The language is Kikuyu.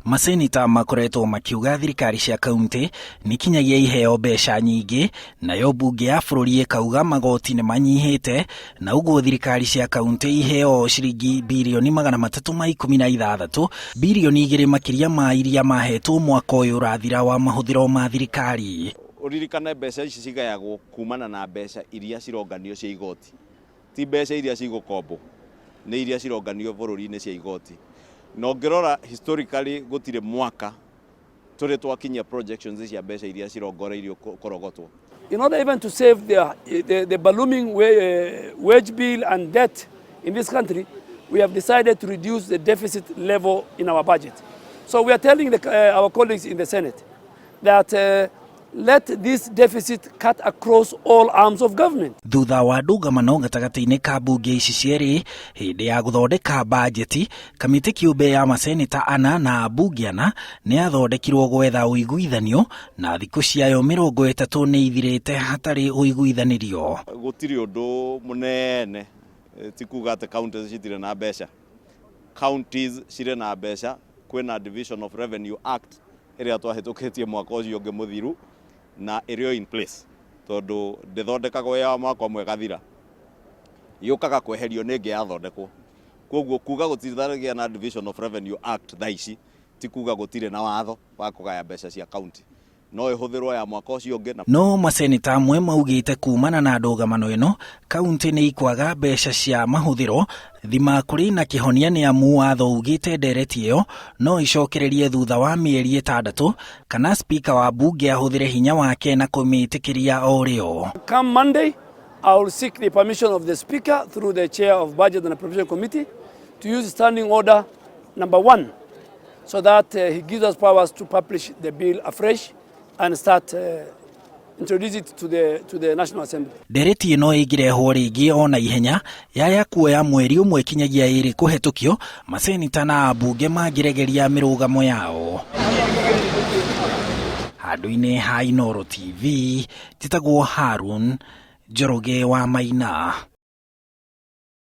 Maseneta makoretwo makiuga thirikari cia kaunti nĩ ikinyagia iheo mbeca nyingĩ, nayo mbunge ya bũrũri ĩkauga magoti nĩ manyihĩte, na ũguo thirikari cia kaunti iheo ciringi 316 birioni, 2 birioni makĩria ma iria mahetwo mwaka ũyũ ũrathira wa mahũthĩro ma thirikari. Ũririkane mbeca ici cigayagwo kumana na mbeca iria cironganio cia igoti, ti mbeca iria cigũkombwo, nĩ iria cironganio bũrũri-inĩ cia igoti. Na ũngĩrora historically, gũtirĩ mwaka tũrĩ twakinyia projections cia mbeca iria cirongoreirio kũrogotwo. In order even to save the ballooning wage bill and debt in this country, we have decided to reduce the deficit level in our budget. So we are telling our colleagues in the Senate that let this deficit cut across all arms of government. Thutha wa ndũgamano gatagatĩ-inĩ ka mbunge ici cierĩ hĩndĩ ya gũthondeka bajeti, kamĩtĩ kĩũmbe ya maseneta ana na ambunge ana nĩ yathondekirwo gwetha ũiguithanio, na thikũ ciayo 30 nĩ ithirĩte hatarĩ ũiguithanĩrio. Gũtirĩ ũndũ mũnene. Ti kuga atĩ counties citirĩ na mbeca. Counties cirĩ na mbeca. Kwĩna Division of Revenue Act ĩrĩa twahĩtũkĩtie mwaka ũcio ũngĩ mũthiru, na ĩrĩ o in place, tondũ ndĩthondekagwo ya mwaka ũmwe ĩgathira, yũkaga kweherio nĩ ĩngĩ yathondekwo. Koguo kuga gũtithagĩa na Division of Revenue Act thaa ici ti kuga gũtirĩ na watho wa kũgaya mbeca cia county. No ĩhũthĩrwo ya mwaka ũcio ũngĩ na No maseneta amwe maugĩte kumana na ndũgamano ĩno, kaunti nĩ ikwaga mbeca cia mahũthĩro. Thima kũrĩ na kĩhonia, nĩ amu watho ugĩte ndereti ĩyo no ĩcokererie thutha wa mĩeri 6, kana spika wa mbunge ahũthĩre hinya wake na kũmĩtĩkĩria o rĩo. Come Monday, I will seek the permission of the Speaker through the chair of Budget and Appropriation Committee to use standing order number 1 so that he gives us powers to publish the bill afresh and start introduce it to the National Assembly. Ndereti ĩno ĩngĩrehwo rĩngĩ o na ihenya, yaya kuoya mweri 1 kinyagia 2 kũhetũkio, maseneta na ambunge mangĩregeria mĩrũgamo yao. Handũ-inĩ ha Inooro TV, njĩtagwo Harun Njoroge wa Maina.